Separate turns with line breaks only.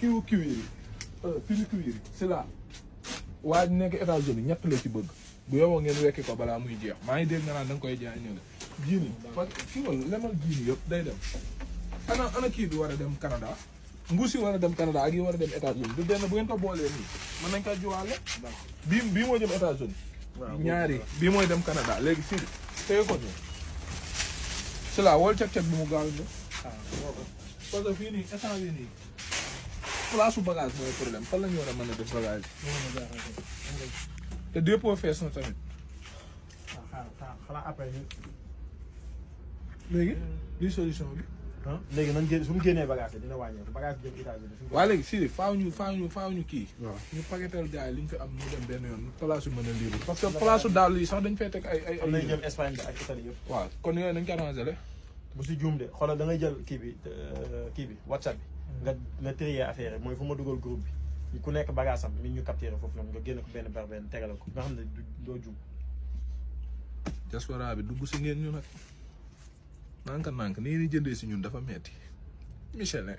kiwu kiwiri pini kiwiri c'est là waa ji nekk États-Unis ñett la ci bëgg bu yowoo ngeen wekki ko balaa muy jeex maa ngi dégg nga naan da nga koy jaay ñëw jiini parce que kii wala lemal jiini yëpp day dem ana kii bi war a dem Canada mbuus yi war a dem Canada ak yi war a dem États-Unis du benn bu ngeen ko boolee nii mën nañ ko juwaale bii moo jëm États-Unis ñaari bii mooy dem Canada léegi si téye ko ñu c'est là wol cek-cek bi mu gaaw ñu parce que fii nii instant bii nii place su bagage mooy problème fan la ñu war a mën a def bagage te dépôt fees na tamit
xanaa après ñu
léegi li solution bi
léegi nañ génn suñu génnee bagage yi dina wàññeeku bagage jëm États-Unis
waa léegi si faaw ñu kii ñu paquetel gars yi li ñu fi am ñu dem benn yoon place yu mën a libre parce que place su daal yi sax dañ fay teg ay
am nañ jëm Espagne bi ak Italie yëpp
waaw kon yooyu nañ ko arrangé le
bu si juum de xoolal da ngay jël kii bi WhatsApp bi nga trier affaire yi mooy fu ma dugal groupe bi ku nekk bagage am nit ñu capturé foofu noonu nga génne ko benn par benn tegale ko nga xam ne doo juum
diaspora bi dugg si ngeen ñu nag nànk-nànk nii ni jëndee si ñun dafa metti Michelin